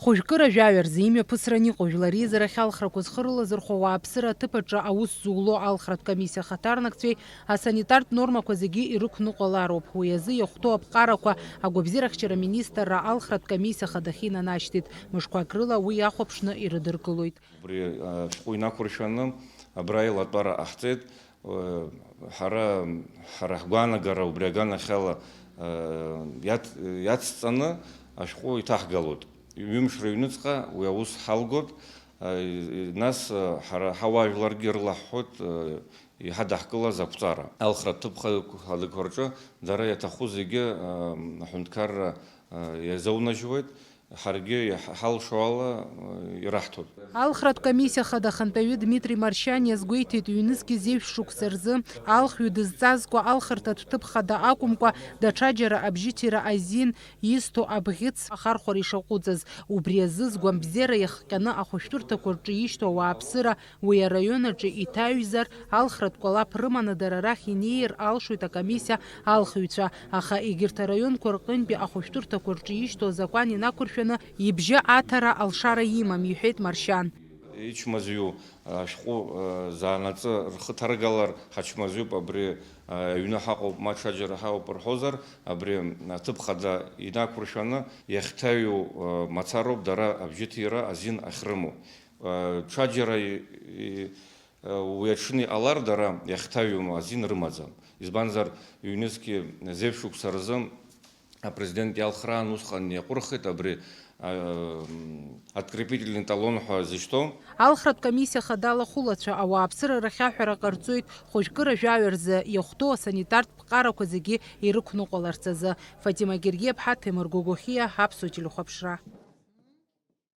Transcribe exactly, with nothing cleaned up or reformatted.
Хәыжәкыра жәаҩа рзы имҩаԥысран иҟоу жәлар реизарахь алхрақәа зхы рылазырхәо ауааԥсыра аҭыԥ аҿы аус зуло алхратә комиссиа ахаҭарнакцәеи асанитартә нормақәа зегьы ирықәныҟәалароуп. Уи азы иахәҭоу аԥҟарақәа агәабзиарахьчара министрра алхратә комиссиа ахадахьы инанашьҭит. Мышқәак рыла уи иахәаԥшны ирыдыркылоит. Убри ашәҟәы инақәыршәаны абра аилатәара ҟаҳҵеит. Ҳара, ҳара ҳгәаанагара убри аганахьала иац-, иацҵаны ашәҟәы иҭаҳгалоит. Ҩымш рыҩныҵҟа уи аус ҳалгоит. Нас ҳара ҳауаажәларгьы рылаҳхәоит иҳадаҳкылаз ақәҵара. Алхратә ҭыԥ хадақәа рҿы дара иаҭаху зегьы аҳәынҭқарра иазоунажьуеит. Ҳаргьы иаҳ-, ҳалшо ала, ираҳҭоит. Алхратә комиссиа хада ахантәаҩы Дмитри Маршьан иазгәеиҭеит, ҩнызқьи зеижә шықәса рзы алхҩы дызҵазкуа алхырҭатә ҭыԥ хада акәымкәа, даҽаџьара абжьыҭира азин изҭо абӷьыц ахархәара ишаҟәыҵыз. Убри азы згәамбзиара иахҟьаны ахәышәтәырҭақәа рҿы ишьҭоу ауааԥсыра уи араион аҿы иҭаҩзар, алхратә кәалаԥ рыманы дара рахь инеир алшоит акомиссиа алхыҩцәа, аха егьырҭ араионқәа рҟынтәи ахәышәтәырҭақәа рҿы ишьҭоу азакәан инақәыршәаны ибжьы аҭара алшара имам, иҳәеит Маршьан. Ичмазаҩу ашәҟәы, э, заанаҵы рхы ҭаргалар ҳачмазаҩуп, абри, э, аҩны ҳаҟоуп, ма ҽаџьара ҳаҟоуп рҳәозар, абри аҭыԥ хада инақәыршәаны иахьҭаҩу, э, мацароуп дара абжьыҭира азин ахьрымоу. Э, ҽаџьара и-, и-, Уи аҽны иҟалар, дара иахьҭаҩу азин рымаӡам. Избанзар, ҩнызқьи зеижә шықәса рзы апрезидент иалхраан усҟан иаҟәырхит абри, а, открепительный талон ҳәа зышьҭоу. Алхратә комиссиа хадала ахәылацәа ауааԥсыра рахьаҳәара ҟарҵоит, хәыжәкыра жәаҩа рзы иахәҭоу асанитартә ԥҟарақәа зегьы ирықәныҟәаларц азы. Фатима Гергиаԥҳа, Ҭемыр Гогохиа, Аԥсуа телехәаԥшра.